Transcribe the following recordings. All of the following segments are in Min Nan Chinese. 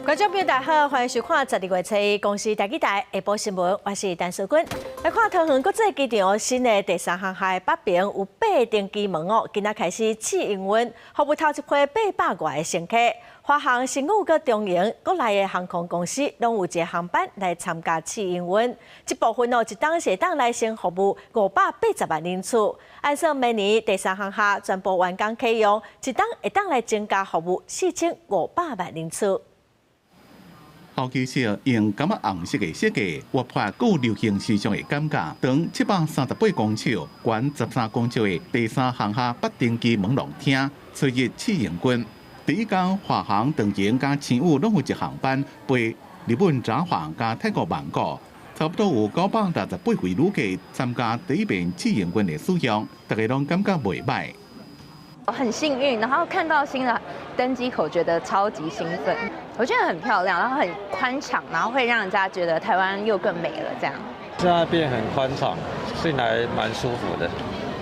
觀眾朋友大家好，歡迎收看12月初一公視台語台下晡新聞，我是陳淑君。來看桃園國際機場新的第三航廈北爿有八个登機門哦，今仔開始試營運，服務頭一批800外个乘客。華航、星宇佮長榮國內的航空公司攏有一個航班來參加試營運。這部分哦，一冬是會當來先服務580萬人次。按算明年第三航廈全部完工啟用，一冬會當來增加服務4500萬人次。候機室用柑仔紅色的設計，活潑閣有流行時尚的感覺。長738公尺、懸13公尺的第三航廈北登機門廊廳，初一試營運。第一工華航、長榮佮星宇攏有一航班飛日本札幌佮泰國曼谷，差不多有968位旅客參加第一遍試營運的使用，大家攏感覺袂䆀。很幸運，然後看到新的登機口，覺得超級興奮。我覺得很漂亮，然後很寬敞，然後會讓人家覺得台灣又更美了。這樣。現在變很寬敞，進來蠻舒服的。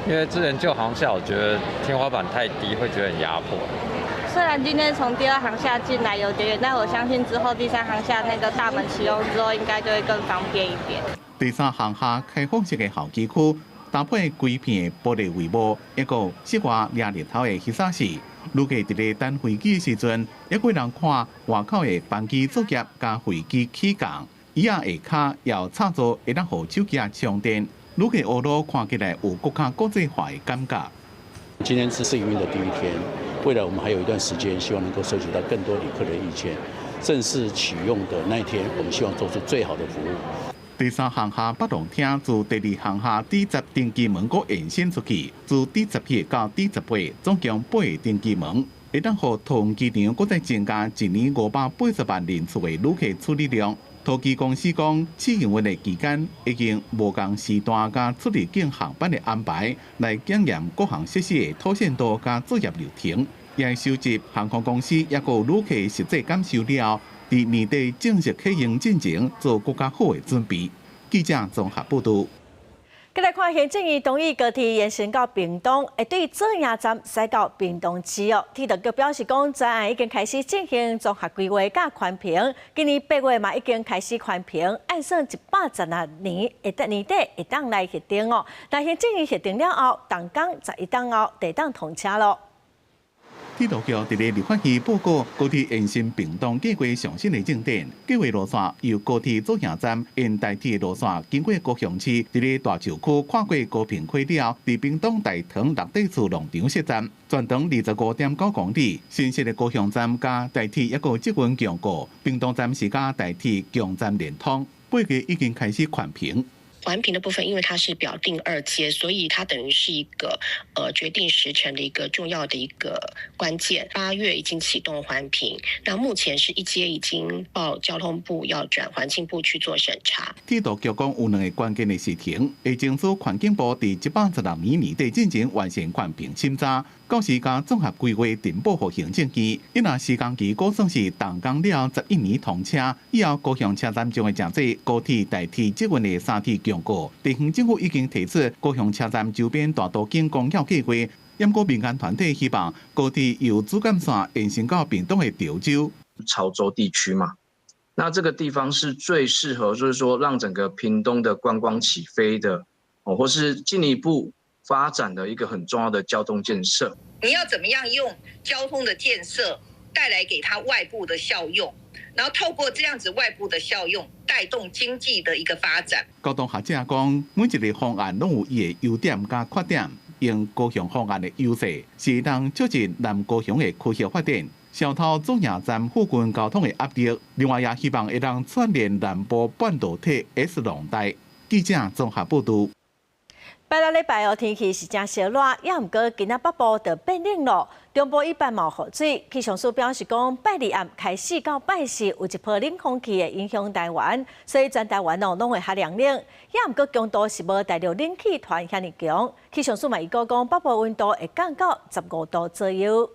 因為之前舊航廈，我覺得天花板太低，會覺得很壓迫。雖然今天從第二航廈進來有點遠，但我相信之後第三航廈那個大門啟用之後，應該就會更方便一點。第三航廈開放式的候機區，搭配規片玻璃帷幕，一個室外掠日頭的彼沙時，旅客佇咧等飛機的時陣，猶閣會當看外口的班機作業佮飛機起降，椅仔下跤有插座，會當予手機充電。旅客學路看起來有閣較國際化的感覺。今天是試營運的第一天，未來我們還有一段時間，希望能夠收集到更多旅客的意見。正式啟用的那一天，我們希望做出最好的服務。第三航廈北廊廳自第二航廈 D10登機門閣延伸出去，自 D17到 D18，總共八个登機門，會當予桃園機場閣再增加一年580萬人次的旅客處理量。桃機公司講，試營運的期間已經無仝時段佮出入境航班的安排，來檢驗各項設施的妥善度佮作業流程，也會收集航空公司抑閣旅客實際感受了後，佇年底正式啟用進前做閣較好的準備。記者綜合報導。閣來看行政院同意高鐵延伸到屏東，會對左營站駛到屏東市哦。鐵路局表示講，專案已經開始進行綜合規劃佮環評，今年8月嘛已經開始環評，按算116年會得年底會當來核定哦。但行政院核定了後，動工11冬後就會當通車囉。鐵路局佇咧立法院報告高鐵延伸屏東計畫上新的進展，計劃路線由高鐵左營站沿台鐵路線經過高雄市，佇咧大樹區跨過高屏溪了後，佇屏東大塘六塊厝農場設站，全長25.9公里。新設的高雄站佮台鐵抑閣捷運強固，屏東站是佮台鐵強站連通，8月已經開始環評。環評的部分，因為它是表定二階，所以它等於是一個決定時程的一個重要的一個關鍵。8月已經啟動環評，那目前是一階已經報交通部要轉環境部去做審查。鐵路局講有兩個關鍵的時程，會爭取環境部佇116年年底進前完成環評審查，到時共綜合規劃呈報予行政院。伊若時間期估算是動工了11年通車，以後高雄車站將會成做高鐵代替捷運的三鐵強固。地方政府已經提出高雄車站周邊大都景公園計劃，毋過民間團體希望高鐵由主幹線延伸到屏東的潮州、潮州地區嘛。那這個地方是最適合，就是說讓整個屏東的觀光起飛的，哦，或是進一步發展的一個很重要的交通建設。你要怎麼樣用交通的建設帶來給它外部的效用，然後透過這樣子外部的效用，帶動經濟的一個發展。高東學者講，每一個方案攏有伊的優點佮缺點，用高雄方案的優勢是能促進南高雄的區域發展，消除左營站附近交通的壓力。另外，也希望會當串聯南部半導體 S 廊帶。記者綜合報導。拜六禮拜哦，天氣是誠燒熱，也毋過今仔北部就變冷咯。中部以北嘛有雨水。氣象署表示講，拜二暗開始到拜四有一波冷空氣會影響台灣，所以全台灣哦攏會較涼冷。也毋過強度是無大陸冷氣團遐爾強。氣象署嘛預估講，北部溫度會降到15度左右。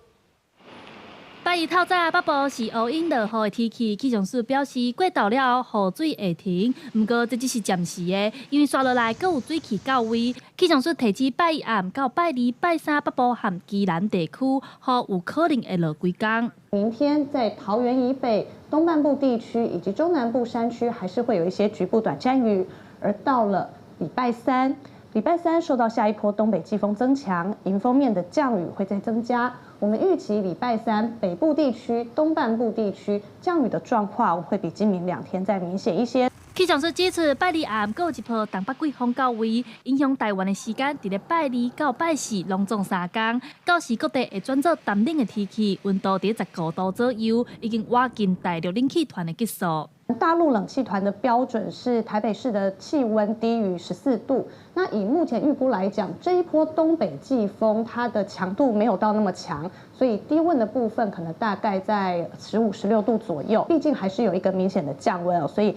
拜一透早北部是烏陰落雨的天氣，氣象署表示過晝了後雨水會停，毋過這只是暫時的，因為紲落來閣有水汽到位。氣象署提醒拜一暗到拜二、拜三北部和宜蘭地區，雨有可能會落規工。明天在桃園以北、東半部地區以及中南部山區，還是會有一些局部短暫雨。而到了禮拜三，禮拜三受到下一波東北季風增強，迎風面的降雨會再增加。我們預期禮拜三北部地區、東半部地區降雨的狀況會比今明兩天再明顯一些。氣象署指出，拜二暗閣有一波東北季風到位，影響台灣的時間，佇咧拜二到拜四攏總三工。到時各地會轉做澹冷的天氣，溫度佇15度左右，已經倚近大陸冷氣團的級數。大陸冷氣團的標準是台北市的氣溫低於14度。那以目前預估來講，這一波東北季風它的強度沒有到那麼強，所以低溫的部分可能大概在15、16度左右。畢竟還是有一個明顯的降溫哦，所以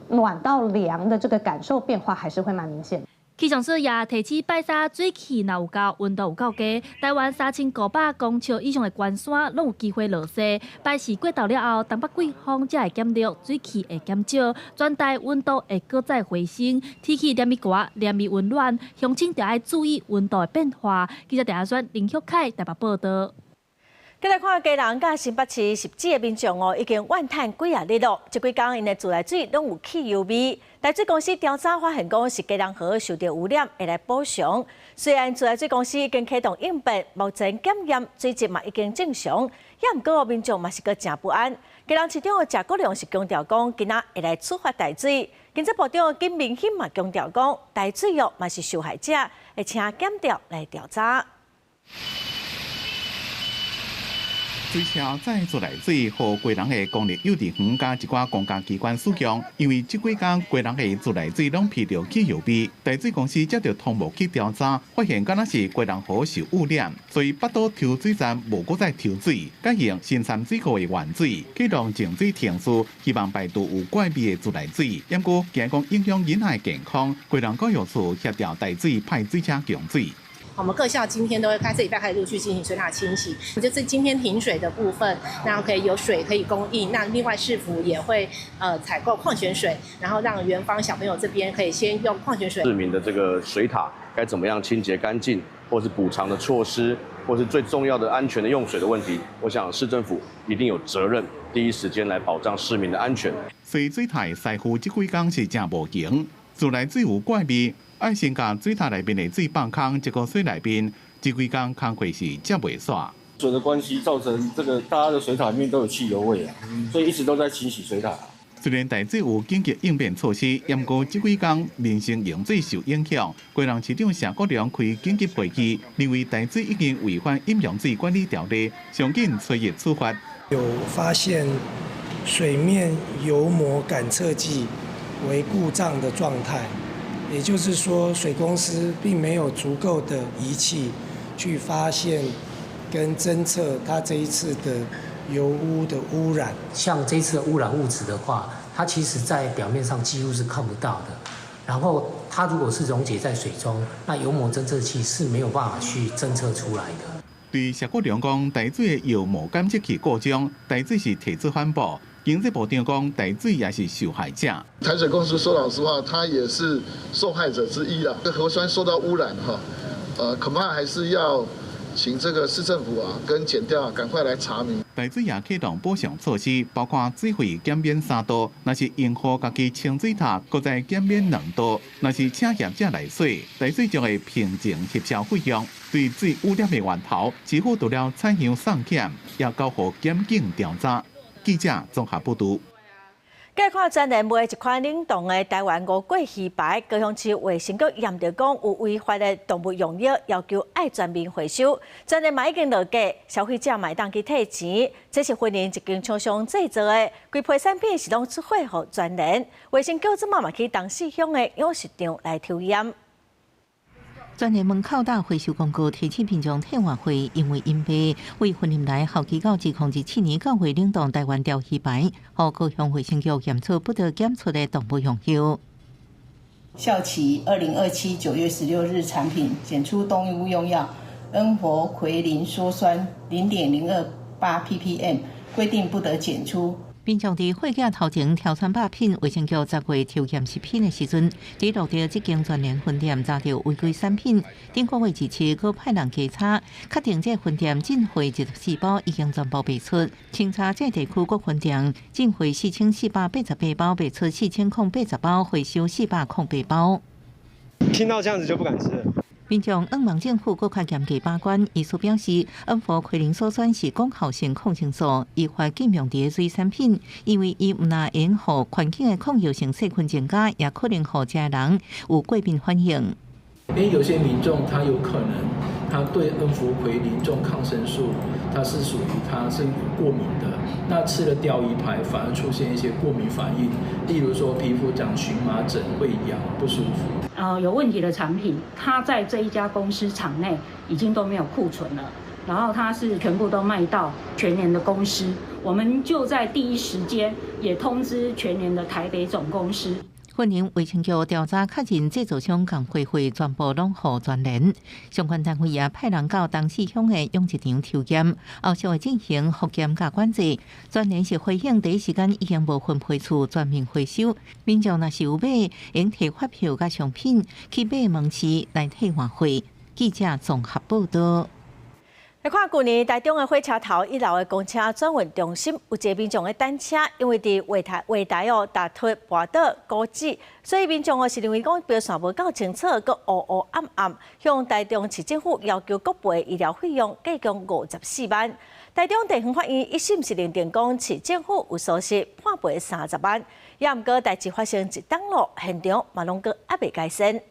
暖到涼的這個感受變化還是會蠻明顯。氣象署也提醒拜三水汽若有夠，溫度有夠低，台灣3500公尺以上的懸山攏有機會落雪。拜四過晝了後，東北季風才會減弱，水汽會減少，全台溫度會閣再回升，天氣連日寒，連日溫暖，鄉親著愛注意溫度的變化。記者鄭阿選、林旭凱台北報道。繼來看基隆佮新北市汐止的民眾哦，已經怨嘆幾仔日囉。這幾工𪜶的自來水攏有汽油味。台水公司調查發現，講是基隆河受著污染，會來補償。雖然自來水公司已經啟動應變，目前檢驗水質嘛已經正常，也毋過民眾嘛是閣誠不安。基隆市長謝國樑是強調講，今仔會來處罰台水。經濟部長金明欣嘛強調講，台水哦嘛是受害者，會請檢調來調查。水車載自來水，予基隆的公立幼稚園佮一寡公家機關使用。因為這幾工基隆的自來水攏鼻著汽油味，台水公司接著通報去調查，發現敢若是基隆河受污染，所以北斗抽水站無閣再抽水，改用新山水庫的原水，啟動淨水程序，希望排除有怪味的自來水。毋過驚講影響囡仔的健康，基隆教育處協調台水派水車供水。我們各校今天都會開，這禮拜開始陸續進行水塔清洗。就是今天停水的部分，那可以有水可以供應。那另外市府也會採購礦泉水，然後讓園方小朋友這邊可以先用礦泉水。市民的這個水塔該怎麼樣清潔乾淨，或是補償的措施，或是最重要的安全的用水的問題，我想市政府一定有責任第一時間來保障市民的安全。所以水塔的師傅這幾工是誠無閒，自來水有怪味。愛先共水塔內面的水放空，這個水內面這幾工工課是接袂煞。水的關係造成這個大家的水塔裡面都有汽油味啊，所以一直都在清洗水塔。雖然台水有緊急應變措施，毋過這幾工民生用水受影響。基隆市長謝國樑開緊急會議，認為台水已經違反飲用水管理條例，上緊催予處罰。有發現水面油膜感測器為故障的狀態。也就是說，水公司並沒有足夠的儀器去發現跟偵測它這一次的油污的污染。像這次的污染物質的話，它其實在表面上幾乎是看不到的。然後，它如果是溶解在水中，那油膜偵測器是沒有辦法去偵測出來的。對謝國樑講，台水的油膜感測器故障，台水是提出反駁。經濟部長講，台水也是受害者。台水公司說老實話，他也是受害者之一啦。這河川受到污染哈，恐怕還是要請這個市政府啊，跟檢調啊，趕快來查明。台水也啟動補償措施，包括水費減免3度，若是用戶家己清水塔，閣再減免2度；若是請業者來洗，台水將會平衡核銷費用。對水污染的源頭，市府除了採樣送檢，也交予檢警調查。記者綜合報導。繼續看全聯賣一款冷凍的台灣吳桂魚排，高雄市衛生局驗著講有違法的動物用藥，要求愛全面回收。全聯嘛已經落架，消費者嘛會當去退錢。這是雲林一間廠商製造的，規批產品是攏出貨予全聯。衛生局這馬嘛去東勢鄉的養殖場來抽驗。全聯門口罩回收廣告提醒民眾退換貨，因為𪜶賣對雲林來後期到2027年9月冷凍台灣鯛魚排，予高雄衛生局驗出不得檢出的動物用藥。效期2027 9月16日產品檢出動物用藥恩氟喹啉羧酸0.02 8 ppm，規定不得檢出。民眾佇貨架頭前挑選肉品，衛生局10月抽驗食品的時陣，佇錄著這間全聯分店查著違規產品，頂個月27閣派人稽查，確定這分店進貨24包已經全部賣出。清查這地區各分店進貨4488包，賣出4080包，回收408包。聽到這樣子就不敢吃了。民眾向望政府閣較嚴格把關，醫師表示，恩福奎寧羧酸是功效性抗生素，依法禁用佇水產品，因為伊毋但會予環境的抗藥性細菌增加，也可能予食的人有過敏反應。因為有些民眾他有可能，他對恩福奎林這種抗生素，他是屬於他是有過敏的，那吃了釣魚牌反而出現一些過敏反應，例如說皮膚長蕁麻疹、會癢、不舒服。有問題的產品，它在這一家公司廠內已經都沒有庫存了，然後它是全部都賣到全聯的公司，我們就在第一時間也通知全聯的台北總公司。雲林衛生局調查確認製造商共貨費全部攏予全聯，相關單位也派人到東勢鄉的養殖場抽驗，後續會進行復檢佮管制。全聯是回應第一時間已經無分配處全面回收，民眾若是有買，應提發票佮商品去買門市來退換貨。記者綜合報道。來看舊年台中的火車頭一樓的公車轉運中心，有一个民眾的單車，因為佇月台月台哦，踏脫跋倒孤死，所以民眾哦是認為講標線無夠清楚，閣烏烏暗暗，向台中市政府要求國賠醫療費用，計共54萬。台中地方法院一審是認定講市政府有疏失，判賠30萬。也毋過代誌發生一冬囉，現場嘛攏閣猶未改善。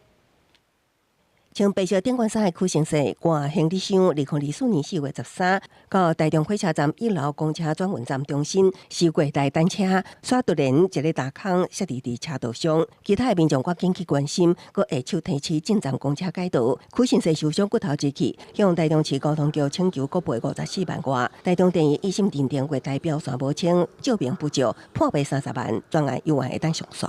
穿白色頂懸衫的許先生，掛行李箱，2024年4月13，到台中火車站一樓公車轉運站中心收月台單車，煞突然一个踏空，摔佇佇車道上。其他的民眾趕緊去關心，閣下手提起進站公車改道。許先生受傷骨頭折去，向台中市交通局請求國賠54萬外。台中地院一審認定月台標線無清，照明不足，判賠30萬，專案猶原會當上訴。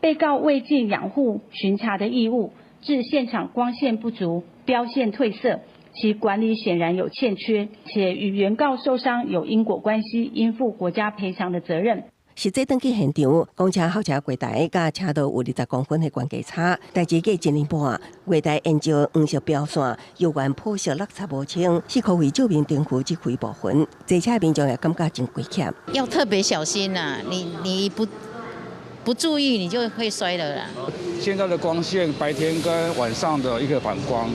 被告未盡養護巡查的義務。致現場光線不足、標線褪色，其管理顯然有欠缺，且與原告受傷有因果關係，應負國家賠償的責任。實際轉去現場，公車候車月台佮車道有20公分的懸架差，代誌過一年半，月台沿照黃色標線，猶原鋪設落差無清，是可為照明燈具這開部分，坐車民眾也感覺真危險。要特別小心呐，你不注意，你就會摔了啦。現在的光線，白天跟晚上的一個反光，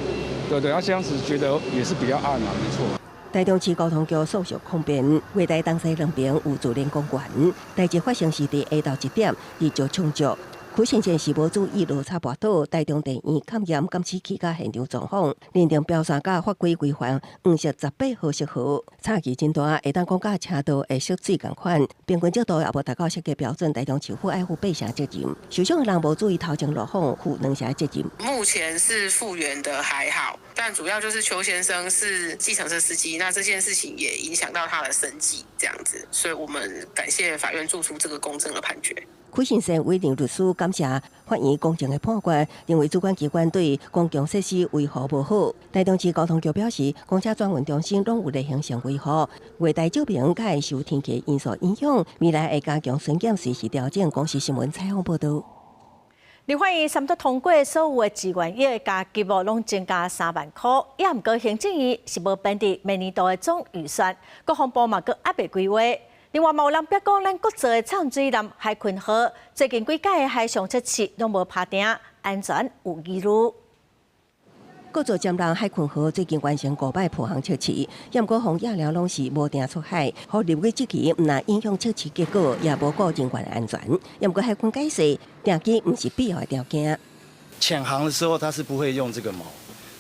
對不對？啊，這樣子覺得也是比較暗啊，沒錯。台中市交通局訴訟控辯，月台東西兩邊有自然光源，代誌發生是佇下晝1點，日照充足。許先生是無注意落差跋倒，台中地院勘驗監視器佮現場狀況，認定標線佮法規規範黃色18號色號，差距真大，會當講佮車道的色水仝款，平均照度也無達到設計標準，台中市府愛負八成責任。受傷的人無注意頭前路況，負兩成責任。目前是復原的還好，但主要就是邱先生是計程車司機，那這件事情也影響到他的生計，這樣子，所以我們感謝法院做出這個公正的判決。許先生委任律師感謝法院公正的判決，認為主管機關對公共設施維護無好。台中市交通局表示，公車轉運中心攏有例行性維護，月台照明較會受天氣因素影響，未來會加強巡檢，隨時調整。公視新聞採訪報導。立法院三讀通過所有的志願役加給哦，攏增加3萬箍。也毋過行政院是無編佇明年度的總預算，國防部嘛閣猶未規劃。另外，嘛有人表講，咱國造的摻水艦海鯤號，最近幾擺的海上測試攏無拍定，安全有疑慮。國造潛艦海鯤號最近完成五擺破航測試，毋過予野寮攏是無定出海，予立委質疑，毋但影響測試結果，也無顧人員安全。毋過海軍解釋，定機毋是必要的條件。潛航的時候，它是不會用這個錨。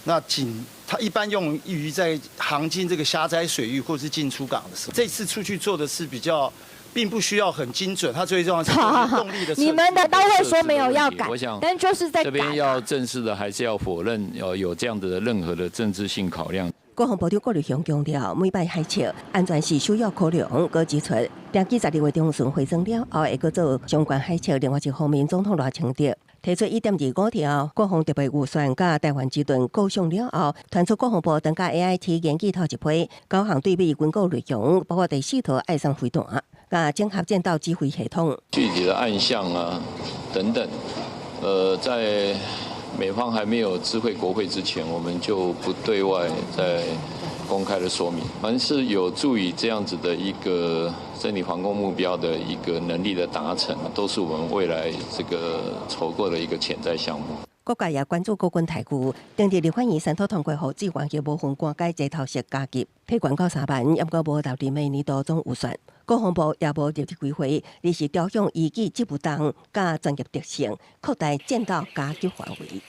那僅它一般用於在航經這個狹窄水域或是進出港的時候。這次出去做的是比較，並不需要很精準，它最重要是動力的。你們的都會說沒有要改，我想但就是在這邊要正式的，還是要否認有這樣子的任何的政治性考量。國防部長郭立雄強調，每擺海測安全是首要考量，閣指出，定機12月中旬回轉了後，會閣做相關海測。另外一方面，總統賴清德提出1.25條國防特別預算，佮台灣之盾構想了後，傳出國防部正共 AIT 研議頭一批九項對美軍購內容，包括第四套愛三飛彈、佮整合戰鬥指揮系統。具體的案項啊等等，在美方還沒有知會國會之前，我們就不對外再公開的說明。凡是有助於這樣子的一個整體防空目標的一個能力的達成，都是我們未來這個籌購的一個潛在項目。各界也關注國軍待遇，頂日立法院三讀通過予志願役無分官階齊頭式加給，提懸到3萬，毋過無納入明年度總預算。國防部也無入去規劃，而是調向依據職務重佮專業特性，擴大戰鬥加給範圍。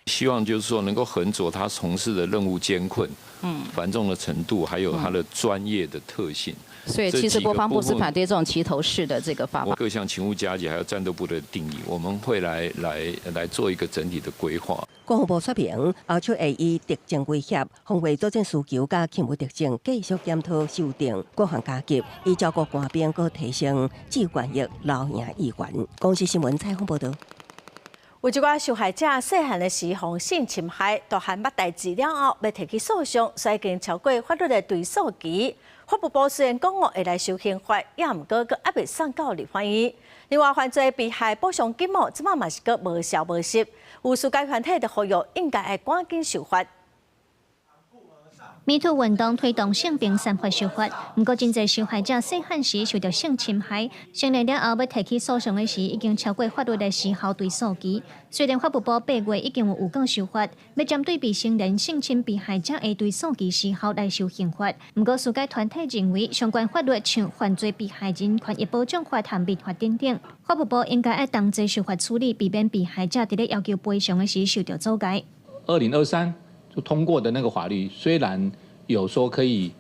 希望就是說能夠衡酌他從事的任務艱困、繁重的程度，還有他的專業的特性。所以其實國防部是反對這種齊頭式的這個發放。各項勤務加給還有戰鬥部的定義，我們會來做一個整體的規劃。國防部說明，後續會以敵情威脅、防衛作戰需求佮勤務特性，繼續檢討修訂各項加給，以照顧官兵，閣提升志願役留營意願。公視新聞採訪報導。有一寡受害者細漢的時予性侵害，大漢捌代誌了後，欲提起訴訟，所以已經超過法律的追訴期。法務部雖然講哦會來修刑法，也毋過閣猶未送到立法院。另外，犯罪被害補償金哦，這擺嘛是閣無消無息。有司改團體就呼籲應該愛趕緊修法。 MeToo 運動推動性平三法修法，毋過真濟受害者細漢時受著性侵害，成年了後欲提起訴訟的時，已經超過法律的時效追訴期。雖然法務部8月已經有預告修法，欲針對未成年性侵被害者的追訴期時效來修刑法，毋過司改團體認為相關法律像犯罪被害人權益保障法和民法等等，法務部應該愛同齊修法處理，避免被害者佇咧要求賠償的時受著阻礙。 2023就通過的那個法律，雖然有說可以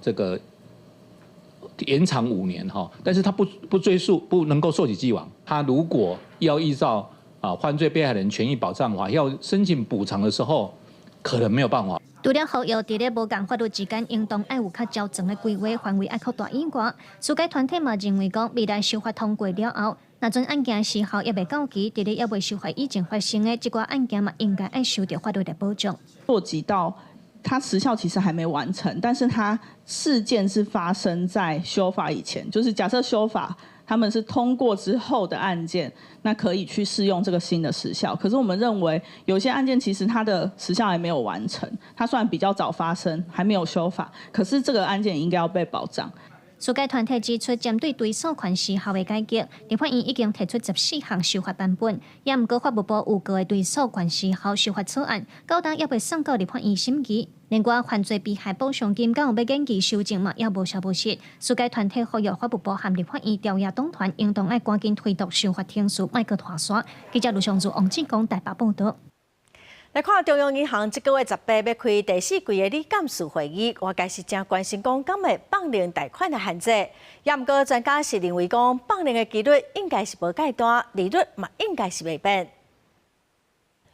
這個延長5年哈，但是它不追溯，不能夠溯及既往。他如果要依照犯罪被害人權益保障法要申請補償的時候，可能沒有辦法。除了呼籲佇咧無仝法律之間，應當愛有較周全的規劃範圍愛擴大以外，司改團體嘛認為講，未來修法通過了後，若陣案件時效猶未到期，佇咧猶未修法以前發生的這寡案件嘛，應該愛受著法律的保障。溯及到它時效其實還沒完成，但是它事件是發生在修法以前，就是假設修法他們是通過之後的案件，那可以去適用這個新的時效。可是我們認為有些案件其實它的時效還沒有完成，它雖然比較早發生，還沒有修法，可是這個案件應該要被保障。司改團體指出，針對追訴權時效的改革，立法院已經提出14項修法版本，也毋過法務部預告的追訴權時效修法草案，到今猶未送到立法院審議。另外，犯罪被害補償金敢有欲研議修正嘛，猶無消無息。司改團體呼籲法務部和立法院朝野黨團應當愛趕緊推動修法程序，莫閣拖湠。記者盧尚柱、王志剛台北報導。來看中央銀行這個月18欲開第四季的理監事會議，外界是誠關心講敢會放寬貸款的限制。也毋過專家是認為講放寬的幾率應該是無蓋大，利率嘛應該是袂變。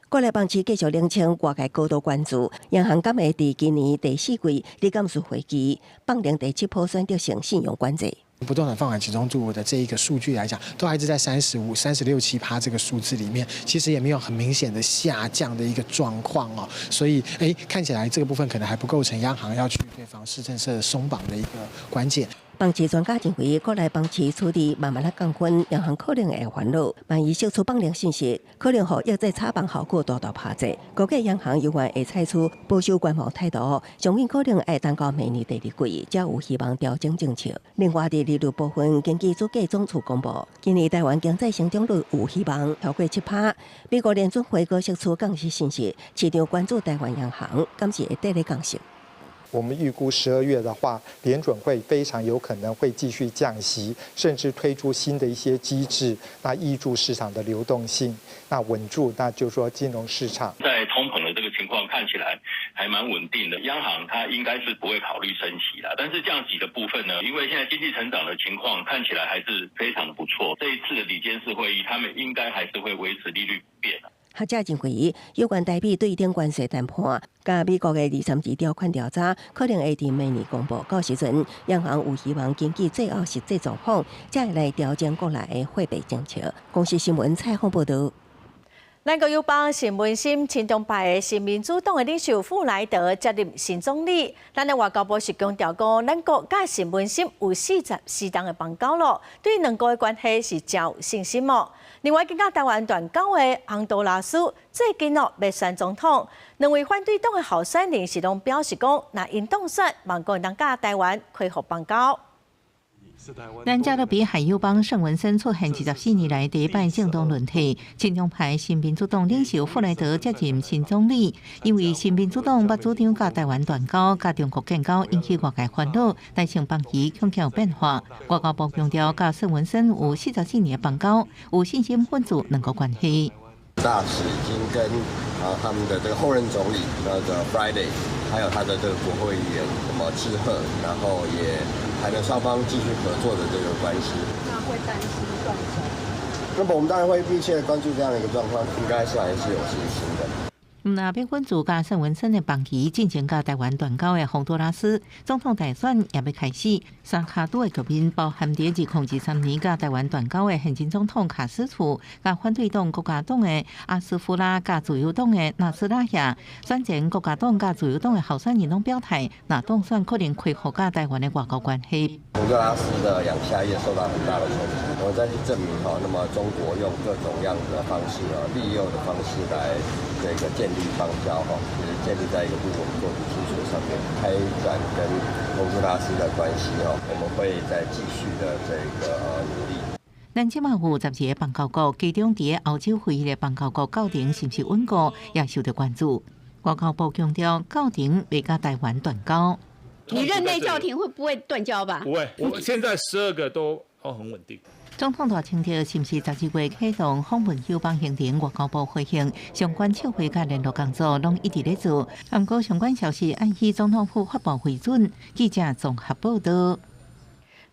國內房市繼續冷清，外界高度關注。央行敢會佇今年第四季理監事會議放寬第七波選擇性信用管制。不動產放款集中度的這一個數據來講，都還是在35、36、7趴這個數字裡面，其實也沒有很明顯的下降的一個狀況哦。所以，看起來這個部分可能還不構成央行要去對房市政策鬆綁的一個關鍵。房市專家認為，國內房市處理慢慢仔降溫，央行可能會煩惱。萬一釋出放寬信息，可能予抑制炒房效果大大拍折。估計央行猶原會採取保守觀望態度，上緊可能愛等到明年第二季，才有希望調整政策。另外，佇利率部分，根據主計總處公布，今年台灣經濟成長率有希望超過7趴。美國聯準會閣釋出降息信息，市場關注台灣央行敢是會綴咧降息。我們預估12月的話，聯準會非常有可能會繼續降息，甚至推出新的一些機制，那挹注市場的流動性，那穩住，那就是說金融市場。在通膨的這個情況看起來還蠻穩定的，央行它應該是不會考慮升息啦。但是降息的部分呢，因為現在經濟成長的情況看起來還是非常的不錯。這一次的理監事會議，他們應該還是會維持利率不變。學者認為，有關台美對等關稅談判，佮美國的二三級條款調查，可能會佇明年公布。到時陣，央行有希望根據最後實際狀況，才會來調整國內的貨幣政策。公視新聞採訪報導。咱國友邦新聞新親中派的新民主黨的領袖傅萊德接任新總理。咱的外交部是強調講，咱國佮新聞新有44冬的邦交咯，對兩國的關係是誠有信心哦。另外，佮台灣斷交的洪都拉斯最近哦欲選總統，兩位反對黨的候選人是攏表示講，若𪜶當選，望講會當佮台灣恢復邦交。咱加勒比海友邦聖文森出現24年來第一擺政黨輪替，親中派新民主黨領袖傅萊德接任新總理。因為新民主黨捌主張佮台灣斷交、佮中國建交，引起外界煩惱，但是邦誼恐驚有變化。外交部強調，佮聖文森有44年的邦交，有信心穩住兩國關係。大使已經跟他們的這個候任總理那個 Friday，還有他的這個國會議員那麼致賀，然後也談了雙方繼續合作的這個關係。那會擔心斷交？那麼我們當然會密切關注這樣的一個狀況，應該是還是有信心的。毋但欲穩住佮聖文森的邦誼，進前佮台灣斷交的洪都拉斯總統大選也欲開始，三跤拄的局面包含佇2023年佮台灣斷交的現任總統卡斯楚，佮反對黨國家黨的阿斯夫拉，佮自由黨的納斯拉亞，選前國家黨佮自由黨的候選人攏表態，若當選可能恢復佮台灣的外交關係。洪都拉斯的養蝦業受到很大的衝擊，我再去證明哈，那麼中國用各種樣的方式啊，利誘的方式來這個建立邦交哈，就是建立在一個不穩固的基礎上面，開展跟洪都拉斯的關係哦，我們會再繼續的這個努力。咱這馬有12個邦交國，其中佇歐洲會議的邦交國教廷是毋是穩固，也受到關注。外交部強調，教廷袂佮台灣斷交。你任內教廷會不會斷交吧？不會，我現在12個都很穩定。總統賴清德是毋是12月啟動訪問友邦行程？外交部回應相關籌備佮聯絡工作攏一直咧做。毋過相關消息按以總統府發布為準。記者綜合報道。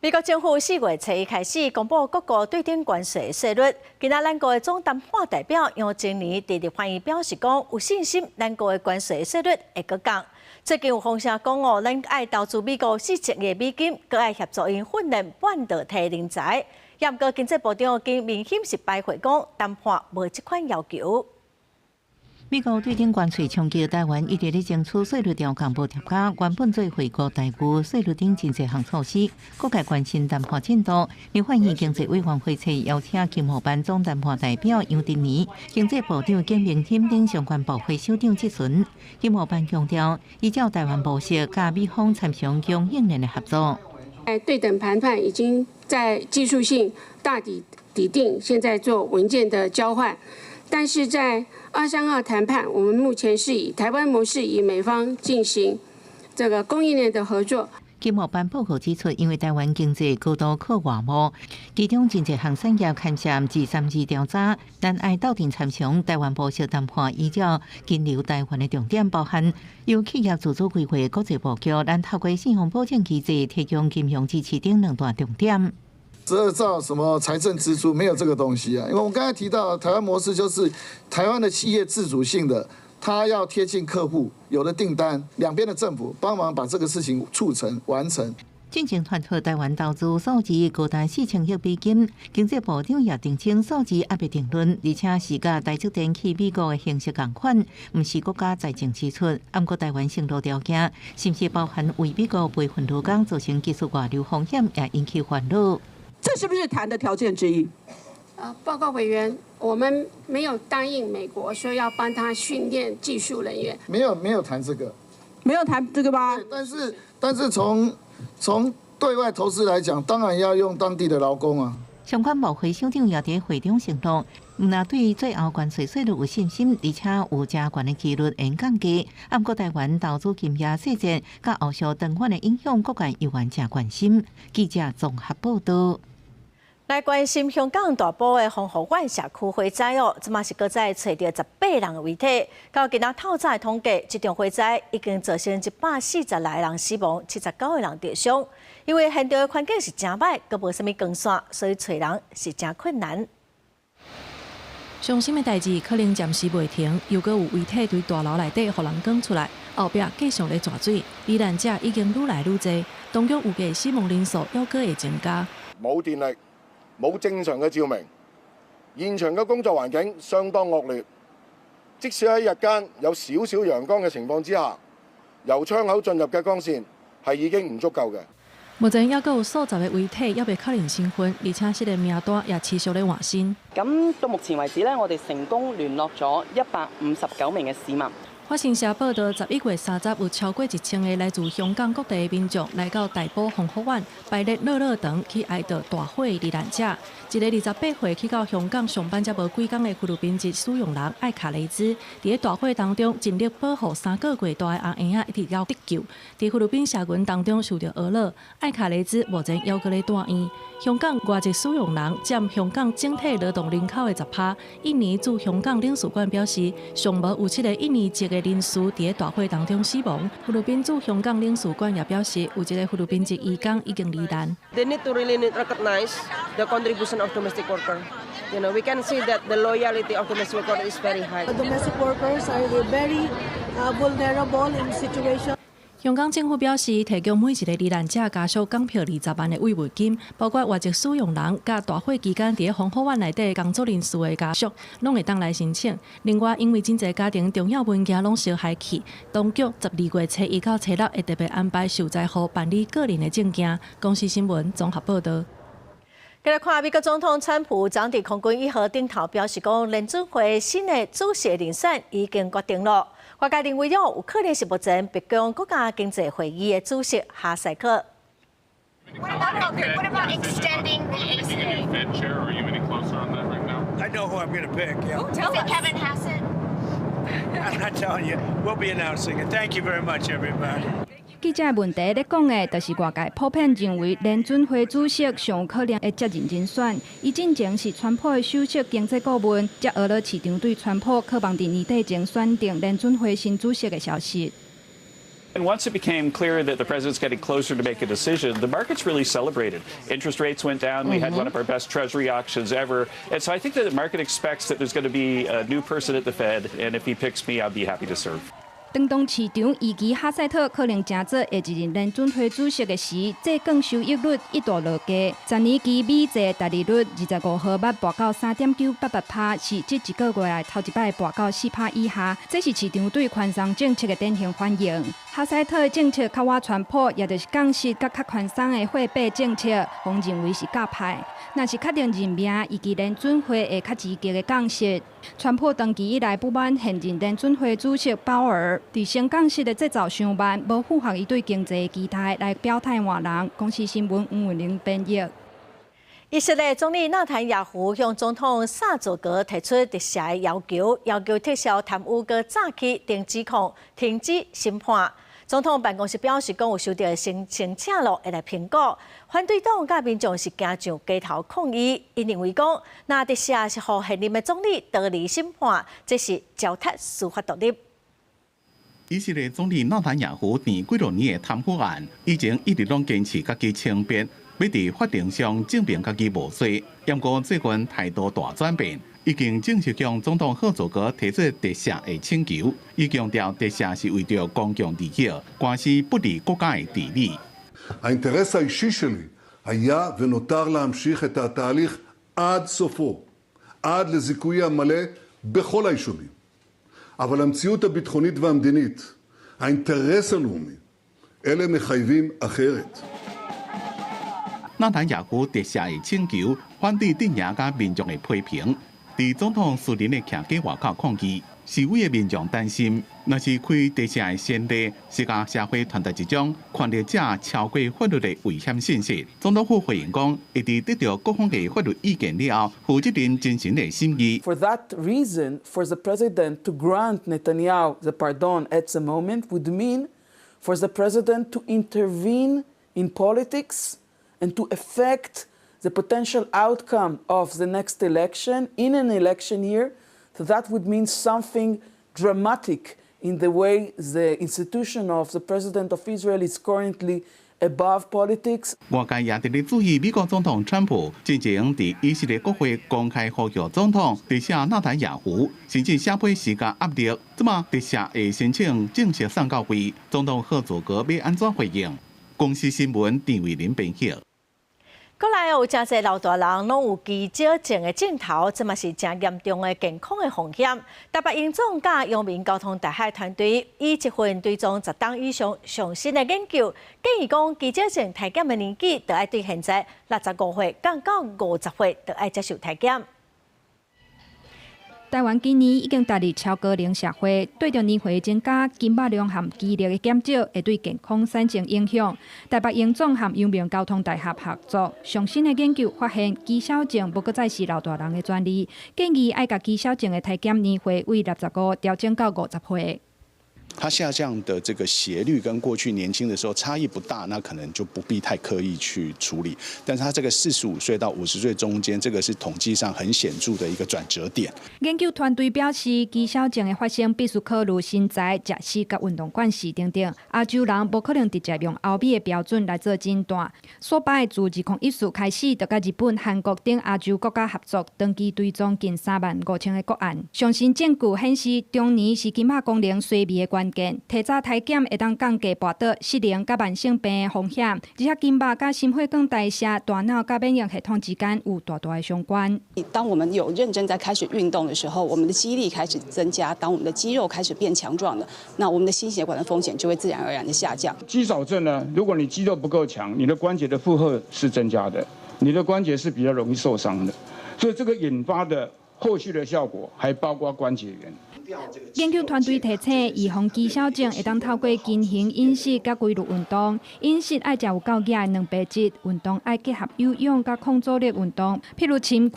美國政府4月初一開始公布各國對等關稅稅率。今仔咱國的總談判代表楊振寧佇立法院表示講，有信心咱國的關稅稅率會閣降。最近有風聲講哦，咱愛投資美國4000億美金，閣愛協助𪜶訓練半導體人才。毋過經濟部長金明欣是排回講，談判無這款要求。美國對等關稅衝擊台灣，一直咧爭取稅率調降無疊加，原本做惠國待遇稅率等真濟項措施，各界關心談判進度。立法院經濟委員會冊邀請經貿辦總談判代表楊振寧、經濟部長簡明欣等相關部會首長質詢。經貿辦強調，依照台灣模式，佮美方參詳供應鏈的合作。在對等談判已經在技術性大體底定，現在做文件的交換。但是在232談判，我們目前是以台灣模式與美方進行這個供應鏈的合作。經貿辦報告指出，因為台灣經濟高度靠外貿，其中真濟項產業牽涉二三二調查，咱愛鬥陣參詳台灣模式談判，依照金流台灣的重點，包含由企業自主規劃國際布局，咱透過信用保證機制提供金融支持等兩大重點。 12兆什麼財政支出沒有這個東西啊？因為我們剛才提到台灣模式，就是台灣的企業自主性的，它要貼近客戶，有了訂單，兩邊的政府幫忙把這個事情促成完成。進前傳出台灣投資數字高達4000億美金，經濟部長也澄清數字猶未定論，而且是佮台積電去美國的形式仝款，毋是國家財政支出。毋過台灣承諾條件，是毋是包含為美國培訓勞工造成技術外流風險，也引起煩惱。這是不是談的條件之一？報告委員，我們沒有答應美國說要幫他訓練技術人員。沒有，沒有談這個，沒有談這個嗎？但是從對外投資來講，當然要用當地的勞工啊。相關部會首長也佇會中承諾，毋但對最後關稅稅率有信心，而且有誠懸的幾率會降低。毋過台灣投資金額細節，佮後續長遠的影響，各界猶原誠關心。記者綜合報道。來關心香港大埔的豐禾苑社區火災哦，這馬是閣再揣著18人的遺體。到今仔透早的統計，這場火災已經造成146個人死亡，79個人著傷。因為現場的環境是誠歹，閣無啥物光線，所以揣人是誠困難。傷心的代誌可能暫時袂停，又閣有遺體佇大樓內底予人扛出來，後壁繼續咧逝水，罹難者已經愈來愈濟，當局預計死亡人數猶閣會增加。冇電力。冇正常嘅照明，現場嘅工作環境相當惡劣，即使喺日間有少少陽光嘅情況之下，由窗口進入嘅光線係已經唔足夠嘅。目前猶閣有數十个遺體猶未確認身份，而且這个名單也持續咧換新。咁到目前為止呢，我哋成功聯絡咗159名嘅市民。法新社報道，11月30有超過1000个來自香港各地的民眾來到大埔宏福苑排列落落長去哀悼大火罹難者。一个28歲去到香港上班才無幾工的菲律賓籍使用人艾卡雷茲，佇咧大火當中盡力保護3個月大的阿嬰仔，一直到得救。佇菲律賓社群當中受到呵咾，艾卡雷茲目前猶閣咧住院。香港外籍使用人佔香港整體勞動人口的10%。印尼駐香港領事館表示，上無有七个印尼籍的人士佇咧大火當中死亡。菲律賓駐香港領事館也表示，有一个菲律賓籍移工已經罹難。 They need to really need recognize the contribution of domestic worker. We can see that the loyalty of domestic worker is very high. Domestic workers are very vulnerable in situation. 香港政府表示，提供每一个罹難者家屬港票20萬的慰問金，包括外籍使用人佮大火期間佇咧宏福苑內底工作人士的家屬，攏會當來申請。另外，因為真濟家庭重要文件攏燒害去，當局12月初一到初六會特別安排受災戶辦理個人的證件。公視新聞綜合報導。繼來看美國總統川普昨佇空軍一號頂頭表示講，聯準會新的主席人選已經決定了。外界認為，有可能是目前白宮國家經濟會議的主席哈塞克。 What about extending the ACA? I know who I'm going to pick. Yeah. Is it Kevin Hassett? I'm not telling you. We'll be announcing it. Thank you very much, everybody. 記者問題咧講的，就是外界普遍認為聯準會主席上有可能會接任人選。伊進前是川普的首席經濟顧問，才呵咾市場對川普可望佇年底前選定聯準會新主席的消息。 And once it became clear that the president's getting closer to make a decision, the markets really celebrated. Interest rates went down. We had one of our best Treasury auctions ever. And so I think that the market expects that there's going to be a new person at the Fed. And if he picks me, I'll be happy to serve. 當當市場預期哈塞特可能成做下一任聯準會主席的時，債券收益率一度落低。10年期美債殖利率25號捌跋到3.988%，是這一個月來頭一擺跋到4%以下。這是市場對寬鬆政策的典型反應。哈塞特的政策較倚川普，也就是降息佮較寬鬆的貨幣政策，予人認為是鴿派。若是確定任命，預計聯準會會較積極的降息。川普長期以來不滿現任聯準會主席鮑爾，佇升降息的節奏傷慢，無符合伊對經濟的期待來表態換人。公視新聞黃文玲編譯。以色列總理納坦雅胡向總統薩佐格提出特赦的要求，要求撤銷貪污佮詐欺等指控，停止審判。總統辦公室表示，講有收到申請囉，會來評估。反對黨佮民眾是行上街頭抗議，𪜶認為講，若特赦是予現任的總理逃離審判，這是糟蹋司法獨立。以色列總理納坦雅胡佇幾落年的貪腐案，以前一直攏堅持家己清白，欲佇法庭上證明家己無罪。毋過最近態度大轉變，已經正式向總統赫佐格提出特赦的請求。伊強調特赦是為著公共利益，官司不利國家的治理。 האינטרס האישי שלי היה ונותר להמשיך את התהליך עד סופו, עד לזיכוי המלא בכל האישומים. אבל המציאות הביטחונית והמדינית, האינטרס הלאומי, אלה מחייבים אחרת. 納坦雅胡特赦的請求，反對陣營佮民眾的批評。佇總統私人的徛家外口抗議，示威的民眾擔心，若是開特赦的先例，是共社會傳達一種權力者超過法律的危險信息。總統府回應講，會佇得到各方的法律意見了後，負責任真誠的審議。 For that reason, for the president to grant Netanyahu the pardon at the moment would mean for the president to intervene in politics and to affect the potential outcome of the next election in an election year. So that would mean something dramatic in the way the institution of the president of Israel is currently above politics. 外界也佇咧注意美國總統川普進前佇以色列國會公開呼籲總統特赦納坦雅胡，甚至寫批施加壓力。這馬特赦的申請正式送到位，總統赫佐格欲按怎回應？公視新聞陳偉林編譯。閣來有誠濟老大人攏有肌少症的症頭，這嘛是誠嚴重的健康的風險。台北榮總佮陽明交通大學團隊以一份追蹤10冬以上上新的研究，建議講肌少症體檢的年紀，著愛對現在65歲降到50歲，著愛接受體檢。台灣今年已經踏入超高齡社會，對著年歲增加，筋肉量和肌力的減少，會對健康產生影響。台北榮總和陽明交通大學合作，上新的研究發現，肌少症無閣再是老大人的專利，建議愛共肌少症的體檢年歲為65調整到50歲。它下降的這個斜率跟過去年輕的時候差異不大，那可能就不必太刻意去處理。但是它這個45歲到50歲中間，這個是統計上很顯著的一個轉折點。研究團隊表示，肌少症的發生必須考慮身材、食食佮運動慣勢等等。亞洲人無可能直接用歐美的標準來做診斷。所以自2014開始，就佮日本、韓國等亞洲國家合作，長期追蹤近35,000個個案。上新證據顯示，中年是筋肉功能衰微的關鍵，提早體檢會當降低跋倒、失能佮慢性病的風險，而且筋肉佮心血管代謝、大腦佮免疫系統之間有大大的相關。當我們有認真在開始運動的時候，我們的肌力開始增加，當我們的肌肉開始變強壯了，那我們的心血管的風險就會自然而然的下降。肌少症呢，如果你肌肉不夠強，你的關節的負荷是增加的，你的關節是比較容易受傷的，所以這個引發的後續的效果還包括關節炎。研究團隊提醒，預防肌少症會當透過均衡飲食佮規律運動。飲食愛食有夠額的蛋白質，運動愛結合有氧佮抗阻力運動，譬如深屈、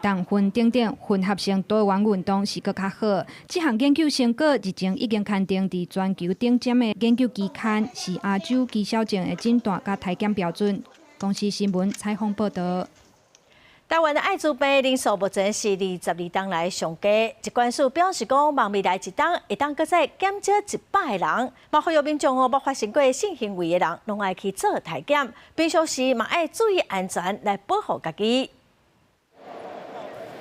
重訓等等，混合性多元運動是閣較好。這項研究成果日前已經刊登佇全球頂尖的研究期刊，是亞洲肌少症的診斷佮體檢標準。公視新聞採訪報導。台灣的艾滋病人數目前是22冬來上低，疾管署表示講，望未來一冬會當閣再減少100個人。嘛，呼籲民眾哦，無發生過性行為的人，攏愛去做體檢，平常時嘛愛注意安全來保護家己。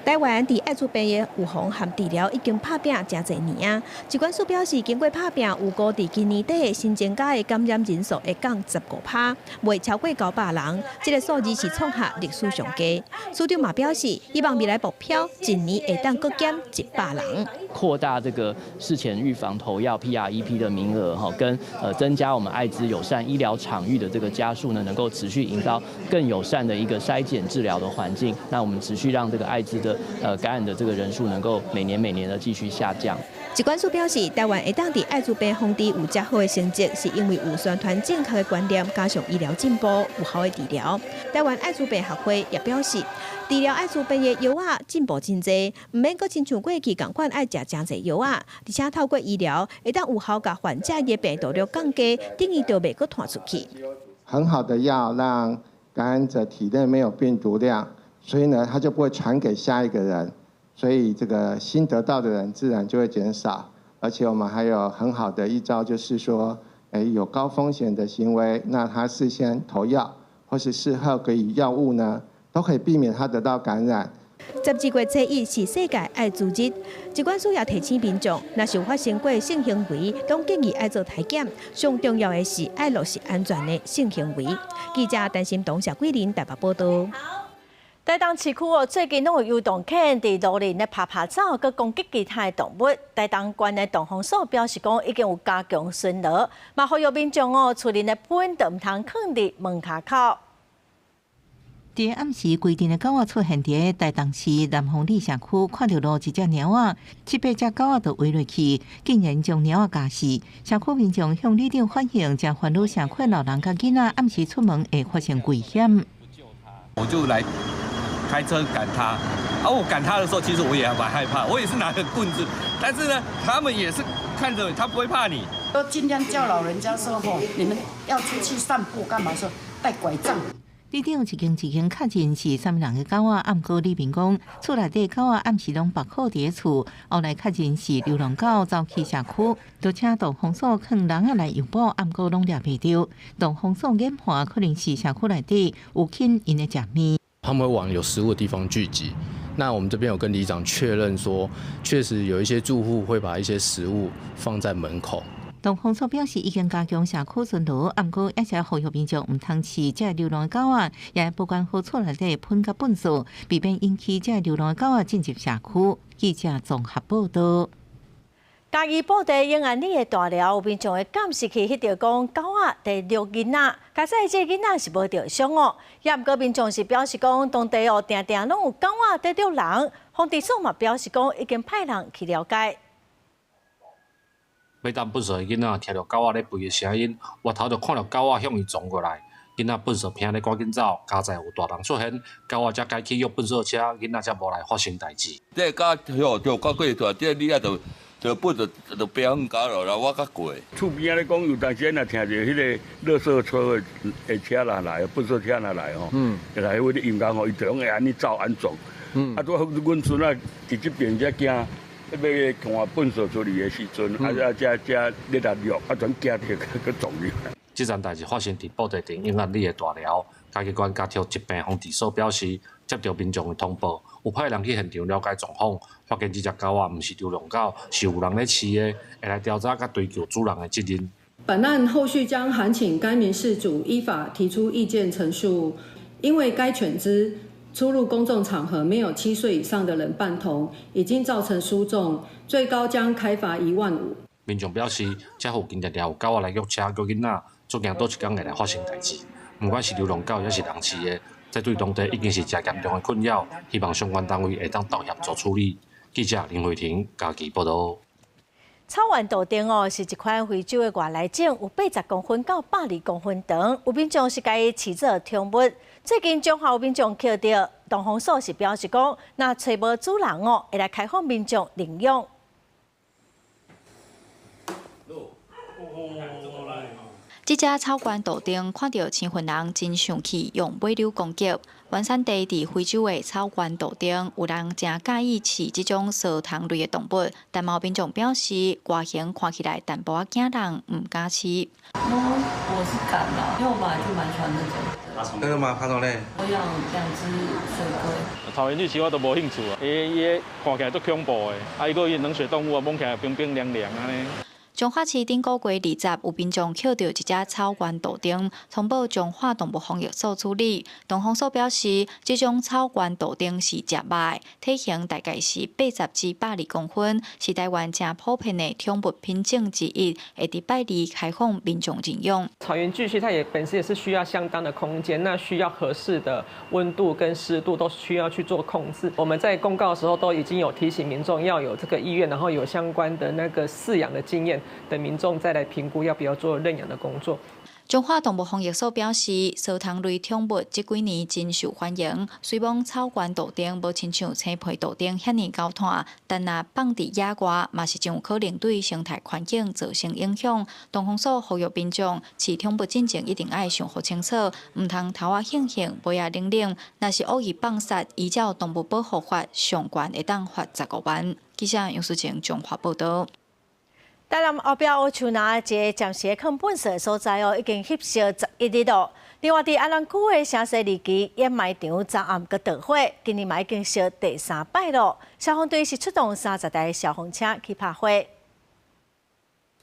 台灣佇艾滋病的預防和治療已經拍拚誠濟年啊。疾管署表示，經過拍拚，預估佇今年底新增加的感染人數會降15趴，袂超過900人。這個數字是創下歷史上低。署長嘛表示，希望未來目標一年會當閣減100人。擴大這個事前預防投藥 PrEP 的名額，哈，跟增加我們艾滋友善醫療場域的這個家數呢，能夠持續營造更友善的一個篩檢治療的環境。那我們持續讓這個艾滋的感染的這個人數能夠每年每年的繼續下降。疾管署表示，台灣會當佇艾滋病防治有遮好的成績，是因為有宣傳正確的觀念，加上醫療進步、有效的治療。台灣艾滋病學會也表示，治療艾滋病的藥仔進步真濟，毋免閣親像過去仝款愛食誠濟藥仔，而且透過醫療會當有效共患者的病毒量降低，等於就袂閣傳出去。很好的藥，讓感染者體內沒有病毒量，所以呢，他就不會傳給下一個人。所以這個新得到的人自然就會減少，而且我們還有很好的一招，就是說，有高風險的行為，那他事先投藥或是事後給予藥物呢，都可以避免他得到感染。12月初1是世界艾滋日，疾管署也提醒民眾，若是有發生過性行為，攏建議愛做體檢。上重要的是愛落實安全的性行為。記者陳心彤、謝桂林台北報導。台東市區哦，最近攏有遊動犬佇路裡咧趴趴走，閣攻擊其他的動物。台東縣的動防所表示講，已經有加強巡邏，嘛呼籲民眾哦，厝裡的糞就毋通囥佇門跤口。佇暗時規陣的狗仔出現佇台東市南方里社區，看著路一隻貓仔，七八隻狗仔就圍落去，竟然將貓仔咬死。社區民眾向里長反映，誠煩惱社區老人佮囡仔暗時出門會發生危險。我就來開車趕他，而我趕他的時候，其實我也蠻害怕，我也是拿個棍子，但是呢，他們也是看着他不會怕你。都盡量叫老人家說：吼，你們要出去散步幹嘛？說帶拐杖。里長一間一間確認是啥物人的狗仔，毋過里民講，厝內底狗仔暗時攏縛好佇厝，後來確認是流浪狗走去社區，就請動防所囥籠仔來誘捕，毋過攏掠袂著。動防所研判可能是社區內底有犬𪜶咧食物。他們會往有食物的地方聚集。那我們這邊有跟里長確認說，確實有一些住戶會把一些食物放在門口。動防所表示已經加強社區巡邏，毋過也是呼籲民眾毋通飼這流浪狗仔，也保管好厝內底糞佮糞埽，避免引起這流浪狗仔進入社區。記者綜合報道。嘉義布袋永安里的大寮有民眾的監視器翕著講狗仔佇虐囡仔，佳哉這个囡仔是無著傷哦。也毋過民眾是表示講，當地哦定定攏有狗仔佇虐人，防治所嘛表示講已經派人去了解。欲擲糞埽的囡仔聽著狗仔咧吠的聲音，回頭就看著狗仔向伊撞過來，囡仔糞埽拚咧趕緊走，佳哉有大人出現，狗仔才改去約糞埽車，囡仔才無來發生代誌。這狗跳跳到過去，這你啊就就糞就就變狗落來，我較過。厝邊仔咧講，有當時若聽著彼个垃圾車的車若來，糞埽車若來吼，來彼个音樂吼，伊就攏會按呢走按撞。啊，拄好阮孫仔佇這邊才驚，欲看糞埽出去的時陣，啊啊才才咧來虐，啊全驚著閣撞入來。這件代誌發生佇布袋鎮永安里的大寮，嘉義縣家畜疾病防治所表示，接著民眾的通報，有派人去現場了解狀況，發現這隻狗仔毋是流浪狗，是有人咧飼的，會來調查佮追究主人的責任。本案後續將函請該名事主依法提出意見陳述，因為該犬隻出入公眾場合沒有7歲以上的人伴同，已經造成輸重，最高將開罰1萬5。民眾表示，這附近定定有狗仔來虐車、虐囡仔，足驚佗一工會來發生代誌。毋管是流浪狗，抑是人飼的，這對當地已經是誠嚴重的困擾，希望相關單位會當鬥協助處理。記者林慧婷嘉義報導。草原豆丁哦，是一款非洲的外來種，有80公分到120公分長。有民眾是共伊飼做寵物。最近彰化有民眾抾著，動防所是表示講，若揣無主人哦，會來開放民眾領養。這隻草原豆丁看著生份人真生氣，用尾溜攻擊。原產地佇非洲的草原豆丁，有人誠佮意飼這種趖蟲類的動物，但嘛有民眾表示，外形看起來淡薄仔驚人，毋敢飼。我是敢啦，因為我本來就蠻喜歡那種。真的嗎？爬蟲類？我養兩隻水龜。草原巨蜥我都無興趣啊，伊伊看起來足恐怖的，啊，伊閣伊冷血動物啊，摸起來冰冰涼涼按呢。彰化市頂個月20，有民眾抾著一隻草原豆丁，通報彰化動物防疫所處理。動防所表示，這種草原豆丁是食肉的，體型大概是80至120公分，是台灣誠普遍的寵物品種之一，會佇拜二開放民眾認養。草原巨蜥它也本身也是需要相當的空間，那需要合適的溫度跟濕度都需要去做控制。我們在公告的時候都已經有提醒民眾要有這個意願，然後有相關的那個飼養的經驗的民眾再來評估要不要做認養的工作。彰化動物防疫所表示，趖蟲類寵物這幾年真受歡迎。雖罔草原豆丁無親像青皮豆丁遐爾厚炭，但若放佇野外，嘛是真有可能對生態環境造成影響。動防所呼籲民眾飼寵物進前一定愛想予清楚，毋通頭仔興興，尾仔冷冷。若是惡意放殺，依照動物保護法，上懸會當罰15萬。記者楊淑晴彰化報導。台南後壁烏樹林一个暫時囥糞埽的所在哦，已經翕燒11日咯。另外，佇安南區的城西二期掩埋場昨暗閣著火，今年嘛已經燒第三擺咯。消防隊是出動30台消防車去拍火。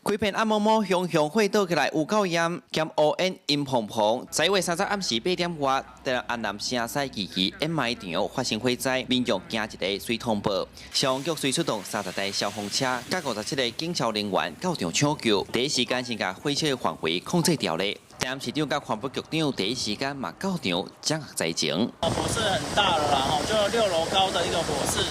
規片暗暛暛，熊熊火倒起來有夠炎，兼烏煙陰蓬蓬。11月30暗時8點外，台南安南城西二期掩埋場發生火災，民眾驚一个隨通報，消防局隨出動30台消防車，佮57个警消人員到場搶救，第一時間先共火勢範圍控制牢咧。台南市長佮環保局長第一時間嘛到場掌握災情。火勢很大了啦，吼，就6樓高的一個火勢。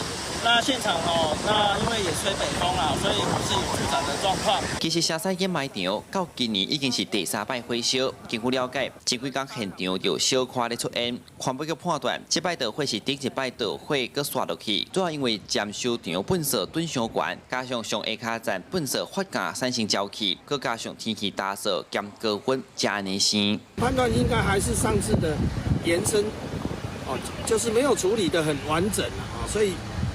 那現場哦，那因為也吹北風啦，所以火勢有助長的狀況。其實城西掩埋場到今年已經是第三擺火燒。根據了解，前幾工現場有小可咧出煙，環保局判斷，這擺著火是頂一擺著火閣紲落去，主要因為暫收場糞埽躉傷懸，加上上下跤站糞埽發酵產生焦氣，閣加上天氣乾燥兼高溫，才按呢生。判斷應該還是上次的延伸，哦，就是沒有處理得很完整啊，所以。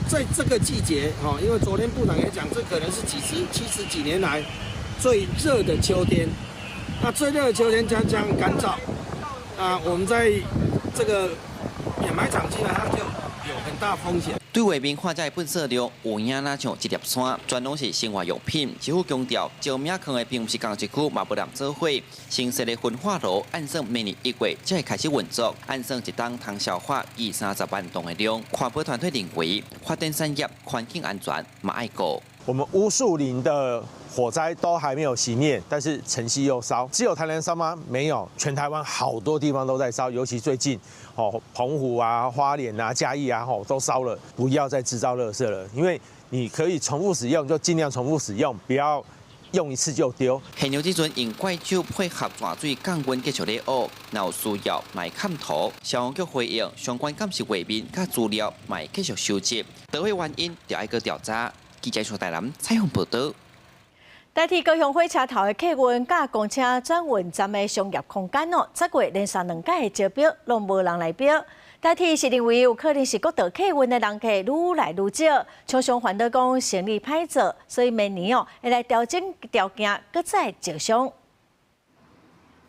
在這個季節，哈，因為昨天部長也講，這可能是幾十、七十幾年來最熱的秋天。那最熱的秋天將將乾燥，啊，我們在這個掩埋場基本上就有很大風險。對外面看這垃圾量有影若像一粒山，全攏是生活用品。市府強調，石命囥的並毋是仝一區，嘛無人做伙。新設的焚化爐，按算明年1月才會開始運作，按算一冬通消化二三十萬噸的量。環保團體認為，發展產業環境安全嘛愛顧。我們烏樹林的火災都還沒有熄滅，但是城西又燒，只有台南燒嗎？沒有，全台灣好多地方都在燒，尤其最近，哦，澎湖啊、花蓮啊、嘉義啊，吼都燒了。不要再製造垃圾了，因為你可以重複使用，就盡量重複使用，不要用一次就丟。現場這陣用怪手配合泉水降溫繼續咧挖，若有需要嘛會崁塗。消防局回應，相關監視畫面佮資料嘛會繼續收集，著火原因就愛閣調查。記者蘇大南採訪報導。代替高雄火車頭的客運佮公車轉運站的商業空間哦，10月連續兩屆的招標攏無人來標。台鐵是認為有可能是國道客運的人客愈來愈少，廠商煩惱講生意歹做，所以明年哦會來調整條件，閣再招商。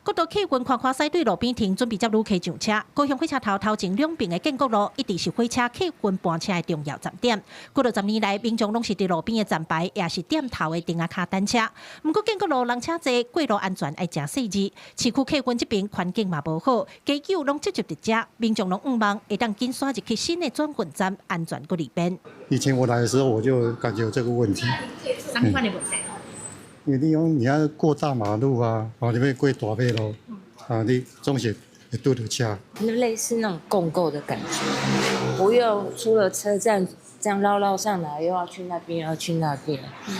國道客運寬寬駛對路邊停，準備接旅客上車。高雄火車頭頭前兩邊的建國路，一直是火車客運班車的重要站點。過了10年來，民眾攏是佇路邊的站牌，也是點頭的燈仔跤等車。毋過建國路人車濟，過路安全愛誠細緻。市區客運這邊環境嘛無好，街友攏聚集佇遮，民眾攏向望會當緊徙入去新的轉運站，安全閣利便。以前我來的時候，我就感覺有這個問題。啥款的問題？因為你講你要過大馬路啊，哦，你欲過大馬路，啊，你總是會拄著車。那類似那種共構的感覺，不用出了車站這樣繞繞上來，又要去那邊，又要去那邊。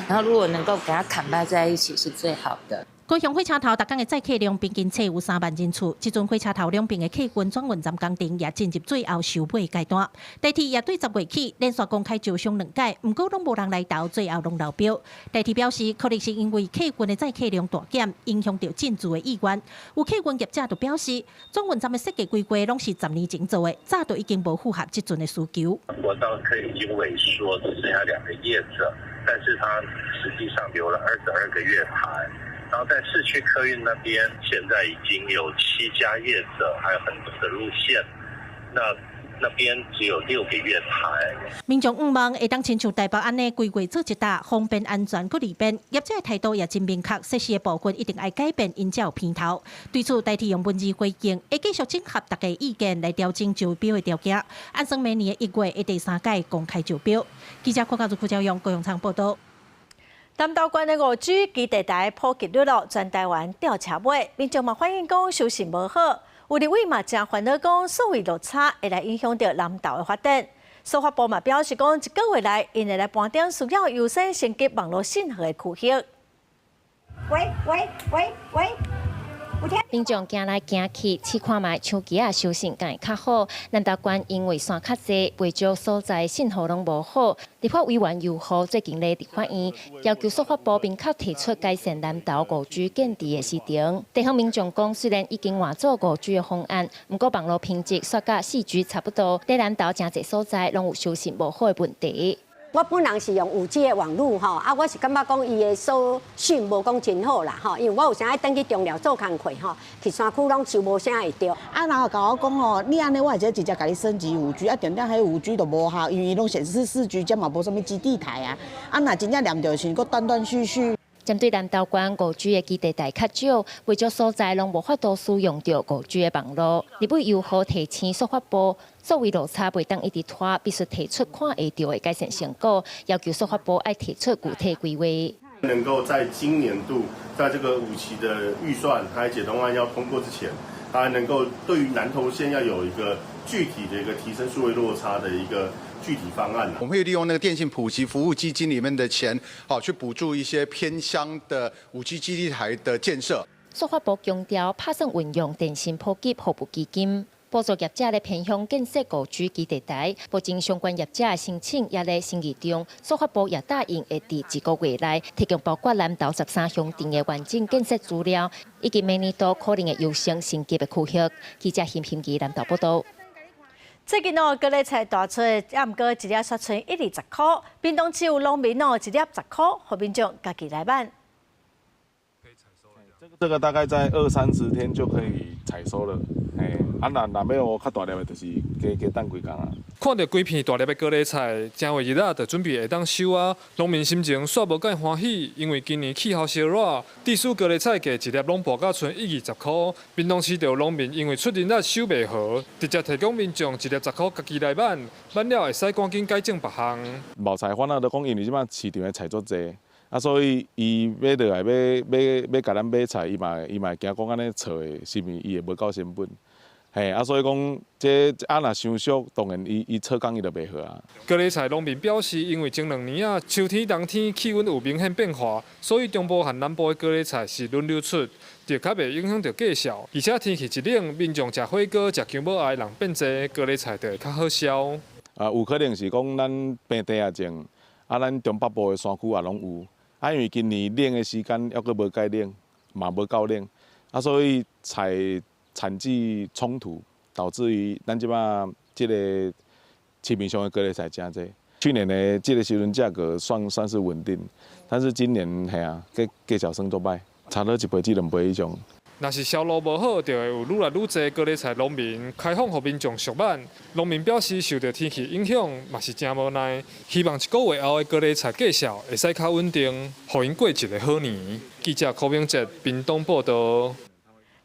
然後如果能夠給它砍掰在一起，是最好的。高雄火車頭逐工的載客量平均測有3萬人次，這陣火車頭兩邊的客運轉運站工程也進入最後收尾階段。台鐵也對10月起連續公開招商兩屆，毋過攏無人來投，最後攏流標。台鐵表示，可能是因為客運的載客量大減，影響著進駐的意願。有客運業者就表示，轉運站的設計規劃攏是10年前做的，早就已經無符合這陣的需求。國道客已經萎縮，只剩下2個業者，但是他實際上留了22個月台。然後在市區客運那邊，現在已經有7家業者，還有很多的路線，那邊只有6個月台。民眾向望會當親像台北按呢規劃做一搭，方便安全閣利便。業者的態度也真明確，設施的部分一定愛改變，𪜶才有盼頭。對此，台鐵用文字回應，會繼續整合大家意見來調整招標的條件。按算明年1月會第三屆公開招標。記者郭家如、郭昭勇、高雄場報導。南投縣的5G 基地台普及率咯，全台灣吊車尾，民眾嘛反映講收訊無好，有立委嘛誠煩惱講，數位落差會來影響著南投的發展。數發部嘛表示講，一個月內𪜶會來盤點需要優先升級網路信號的區域。喂喂喂喂。民眾行來行去，試看覓手機仔收訊敢會較好。南投縣因為山較濟，袂少所在信號攏無好。立法委員尤虎最近咧佇法院要求數發部明確提出改善南投5G 建置的時程。地方民眾講，雖然已經換做5G 的方案，毋過網路品質煞佮4G 差不多。佇南投誠濟所在攏有收訊無好的問題。我本人是用5G 的網路吼，啊，我是感覺講伊的收訊無講真好啦吼，因為我有時愛轉去中寮做工課吼，去山區攏收無啥會著。啊，然後共我講吼，你按呢，我會直接共你升級5G，啊，重點彼5G 都無效，因為伊攏顯示4G，這嘛無啥物基地台啊，啊，若真正連著時，閣斷斷續續。針對南投縣5G 的基地台較少，袂少所在攏無法度使用著5G 的網路。立委尤虎提醒數發部，數位落差袂當一直拖，必須提出看會著的改善成果，要求數發部愛提出具體規劃。能夠在今年度，在這個5期的預算還有解凍案要通過之前，還能夠對於南投縣要有一個具體的一個提升數位落差的一個具體方案。我們會利用那個電信普及服務基金裡面的錢，好去補助一些偏鄉的5G 基地台的建設。數發部強調，拍算運用電信普及服務基金，補助業者咧偏鄉建設5G 基地台。目前相關業者的申請也咧審議中，數發部也答應會佇一個月內提供包括南投13鄉鎮的完整建設資料，以及明年度可能會優先升級的區域。記者邢平基南投報導。最近哦，高麗菜大出，也毋過一粒煞賰120箍。屏東市有農民哦，一粒10箍，予民眾家己來買。這個大概在二三十天就可以採收了，哎，啊，若若欲予較大粒的，就是加加等幾工啊。看著規片大粒的高麗菜，正月日仔就準備會當收啊。農民心情煞無蓋歡喜，因為今年氣候燒熱，致使高麗菜價一粒攏跋甲賰一二十箍。屏東市就有農民因為出日仔收袂好，直接提供民眾一粒十箍家己來挽，挽了會使趕緊改種別項。冒菜反正就講，因為這擺市場的菜足濟。啊，所以伊買落來欲欲欲共咱買菜，伊嘛伊嘛會驚講按呢錯的，是毋是伊會無夠成本？嘿，啊，所以講這啊若傷俗，當然伊伊錯工伊就袂好啊。高麗菜農民表示，因為前兩年啊，秋天冬天氣溫有明顯變化，所以中部和南部的高麗菜是輪流出，就較袂影響著價數。而且天氣一冷，民眾食火鍋、食薑母鴨的人變濟，高麗菜就會較好銷。啊，有可能是講咱平地也種，啊，咱中北部的山區也攏有。啊，因為今年冷的時間猶閣無蓋冷，嘛無夠冷，啊，所以菜產季衝突，導致於咱這擺這个市面上的高麗菜誠濟。去年的這个時陣價格算算是穩定，但是今年嘿啊，價價數算足歹，差不多一倍至兩倍以上。若是銷路無好，就會有愈來愈濟高麗菜農民開放予民眾俗挽。農民表示受著天氣影響，嘛是誠無奈。希望一個月後的高麗菜價數會使較穩定，予𪜶過一个好年。記者柯明哲屏東報導。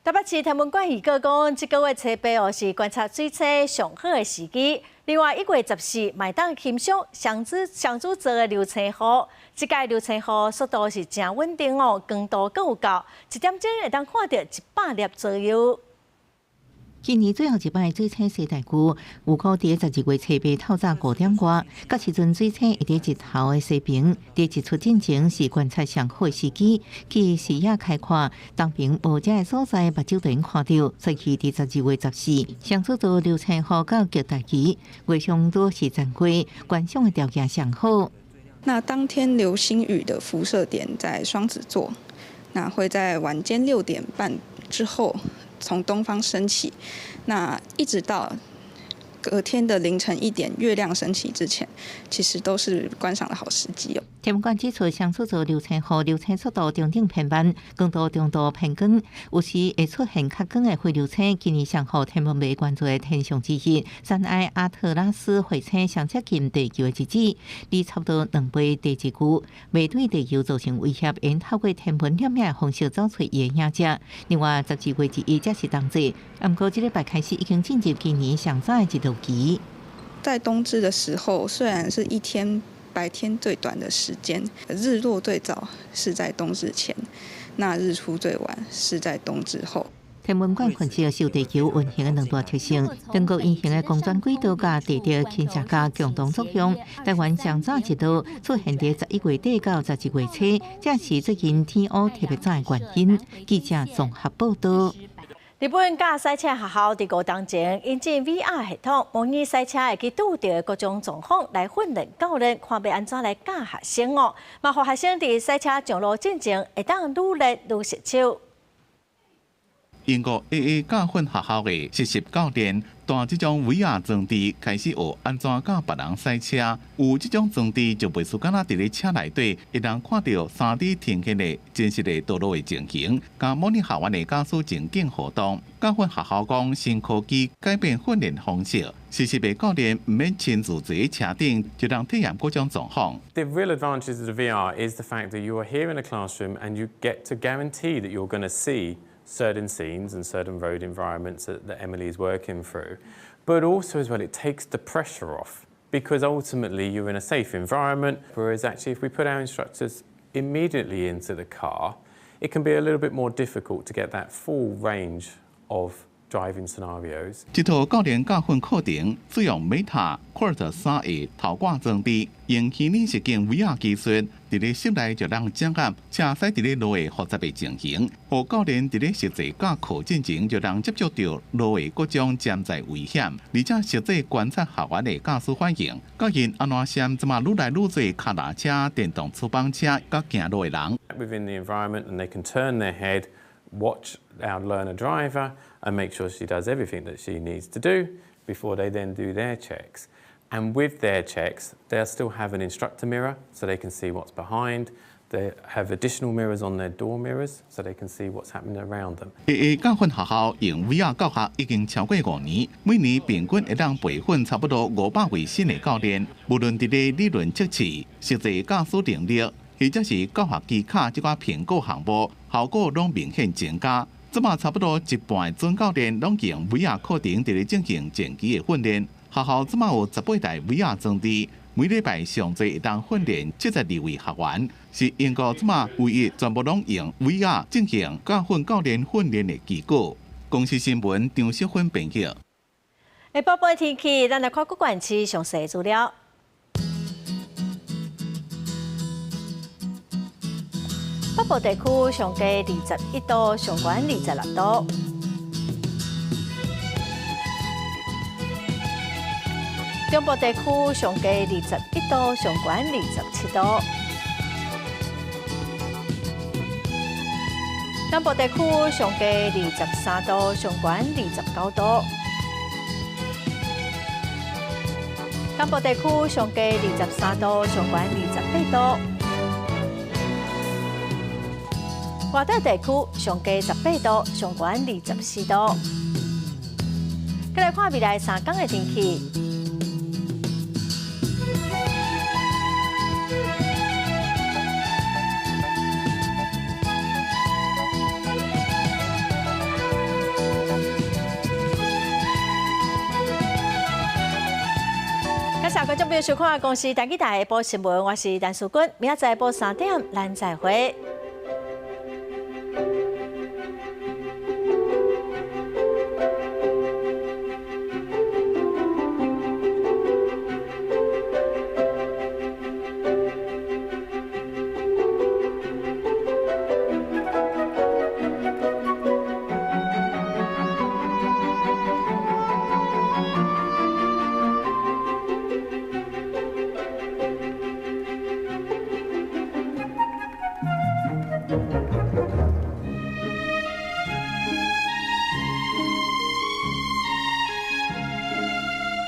台北市天文館預告講，這个月初八哦是觀察水星上好的時機。另外，1月14嘛會當欣賞雙子雙子座的流星雨，這屆流星雨速度是誠穩定哦，光度閣有夠，一點鐘會當看著100粒左右。今年最後一擺水星西大距，有可佇12月初八透早5點外，彼時陣水星會佇日頭的西爿，佇日出進前是觀察上好的時機。其視野開闊，東爿無遮的所在，目睭就能看著。所以佇12月14，雙子座流星雨到極大期，月相拄是全開，觀賞的條件上好。那當天流星雨的輻射點在雙子座，那會在晚間6點半之後，從東方升起，那一直到隔天的凌晨1點，月亮升起之前，其實都是觀賞的好時機哦。天文館指出，雙子座流星雨流星速度中等偏慢，光度中度偏光，有時會出現較光的灰流星。今年上予天文迷關注的天象之一，山埃阿特拉斯彗星上接近地球的日子，離差不多2倍地日距，袂對地球造成威脅，會透過天文攝影的方式找出伊的影跡。另外，12月21才是冬至，毋過這禮拜開始已經進入今年上早的日落期。在冬至的時候，雖然是一天白天最短的時間，日落最早是在冬至前，那日出最晚是在冬至後。天文館分析受地球運行的兩大特性，中國運行的公轉軌道佮地軸傾斜佮共同作用。台灣上早日落出現佇11月底到12月初，這是最近天烏特別早的原因。記者綜合報道。日本駕駛車學校佇五冬前引進 VR 系統，模擬賽車會去拄著的各種狀況來訓練教練，看欲按怎來教學生哦。嘛，予學生佇賽車上路進前會當愈練愈熟手。英國 AA 駕訓學校的實習教練帶這種 VR 裝置開始學按怎教別人賽車。有這種裝置就袂輸敢若佇咧車內底，會當看著3D 呈現的真實的道路的情形，佮模擬學員的駕駛情景活動。駕訓學校講，新科技改變訓練方式，實習的教練毋免親自坐佇車頂，就通體驗各種狀況。 The real advantage of the VR is the fact that you are here in a classroom and you get to guarantee that you're going to see certain scenes and certain road environments that Emily is working through. But also as well, it takes the pressure off because ultimately you're in a safe environment. Whereas actually if we put our instructors immediately into the car, it can be a little bit more difficult to get that full range of driving scenarios. 這套教練駕訓課程使用 Meta Quest 3的頭掛裝置，用虛擬實境 VR 技術，佇咧室內就通掌握車駛佇咧路的複雜的情形，予教練佇咧實際教課進前就通接觸著路的各種潛在危險，而且實際觀察學員的駕駛反應，教𪜶按怎閃這馬愈來愈濟跤踏車、電動出板車佮行路的人。 Within the environment and they can turn their head, watch our learner driver and make sure she does everything that she needs to do before they then do their checks. And with their checks, they'll still have an instructor mirror so they can see what's behind. They have additional mirrors on their door mirrors, so they can see what's happening around them. AA 教訓學校用 VR 教學已經超過5年，每年平均會當培訓差不多500位新的教練。無論佇咧理論測試、實際駕駛能力，或者是教學技巧這寡評估項目，效果攏明顯增加。這馬差不多一半的準教練攏用 VR 課程佇咧進行前期的訓練。學校這馬有18台 VR 裝置。每禮拜上濟會當訓練72位學員，是英國這馬唯一全部攏用 VR 進行教訓教練訓練的機構。公視新聞張淑芬編輯。下晡的天氣，咱來看各縣市詳細資料。北部地區上低21度，上懸26度。中部地區上低21度，上懸27度。南部地區上低23度，上懸29度。東部地區上低23度，上懸28度。外島地區上低18度，上懸24度。再來看未來3天的天氣。感謝觀眾朋友收看公視台語台下晡新聞，我是陳淑君，明仔載下晡3點，咱再會。